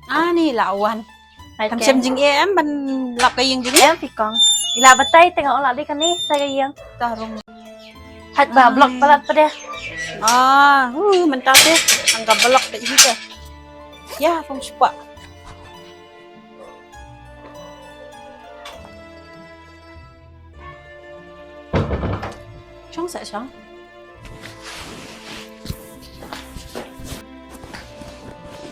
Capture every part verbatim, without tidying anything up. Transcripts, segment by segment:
Ani la wan. Kam shem jingeh em ban lap ka ïing jingeh. Em phi kong. I la batai te nga ong la dei kane sa ka ïing. Ta rung. Hat ba block palat pa de. Ah, hu mynta te. Ang ka block te hi te. Ya, kong shuwa. Shong sa shong.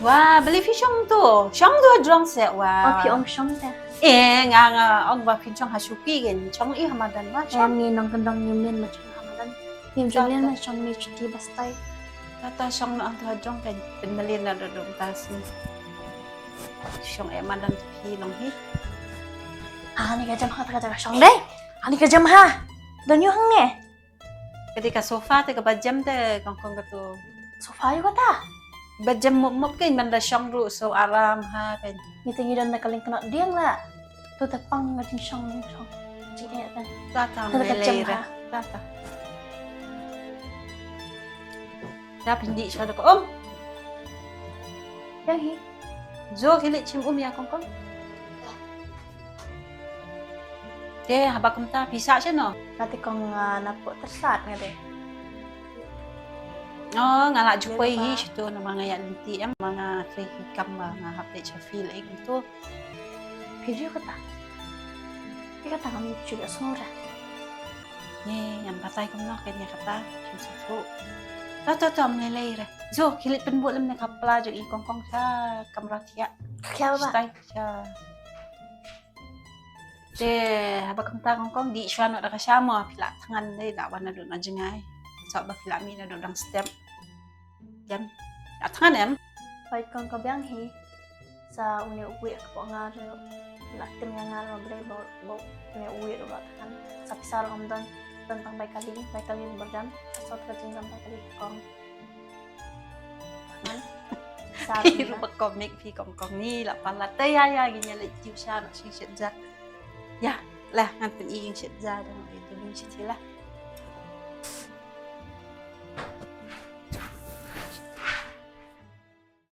Wa, beli phi shong tu. Shong tu jrong sa wa. Oh, phi ong shong ta. Eh, nga nga ong ba phi shong ha shuki gen. Shong i ha madan wa. Em shong. Ni nong kendong ni men ma shong ha madan. Ni jong ni na shong ni chuti bastai. Tata shong na ang tu ha jrong kan. Pen melin na dodong tas ni. Shong eh madan phi long hi. Ah, ni ka jam ha ta ka jam shong dei. Ah, ni ka jam ha. Don yu hang ne. Ka dei ka sofa te kaba jem te kong kong katu. Sofa ïa kata. Ba jem mop mop kein ban da shong ruh so aram ha kein. Ngi te ngi don da ka lyngknot dieng la. Tu te pang nga jingshong jingshong. Jingeh te. Tata. Tata ka jem ha. Tata. Da pyndik sha da ka um. Ïa hi. Zo khie leit shim um ïa kong kong. Te haba kumta phi sah shano? Nga te kong, ah, na pok tersat nga te. Oh, nga la ju poi hi shitu namar nga ïa lynti em, namar nga trei hi kam ba nga hap leit sha field ek tu. Phi ju kata. Phi kata ngam ju ïa sngew ra. Ni ngam batai kumno kein ïa kata. Shim suthu. To to to, ym lei lei re. Zo khie leit pynbud lem ne ka pla jong i kong kong sha kamra thiah. Ka khia ba. Stai sha. Te haba kumta kong kong dih shuwa noh da ka sha mo, phi lah thngan dei da wan naduh na jngai. Sot ba phi lah mih naduh dang step. Jan. Lah thngan em. Bai kong ka biang hi. Sa une u wei ka pok nga ruh. Lah tim ïa nga ruh ma Blei ba, ba une u wei ruh lah thngan. Sa pisa ruh ngam don. Don tang bai kali, bai kali ba don. Sa sot ka jingdon bai kali kong. Phi ruh ba komik phi kong kong ni la palat. Te ïa ïa ngin ïa leit tiew sha noh shisha ja. Ïa lah ngan pyni ïing shisha ja dang ïa tu ïing shisha la.